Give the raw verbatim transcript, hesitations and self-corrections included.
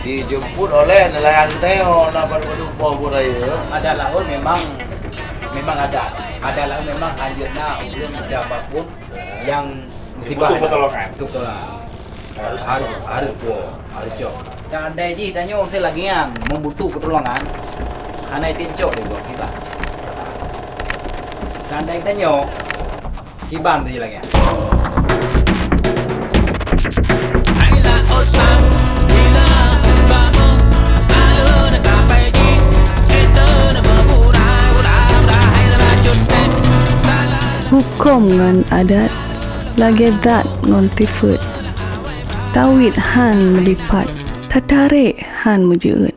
Dijemput oleh nelayan geutanyoe na padub-padub boh buet rayeuk. Adat laôt memang, memang adat. Adat laôt memang hanjeuet na ureueng siapa pun nyang musibah. Dibutuh pertolongan. Betul lah. Harus, harus, harus puwoe, harus cok. Seandai jih tanyoe lagèe nyan, membutuh pertolongan, hana item cok lé gob kiban. Seandai tanyoe, kiban tu je lagèe nyan. Huköm ngon adat lagèe that ngon sifeuet. Tawét hán meulipat, tatarek hán meujeuet.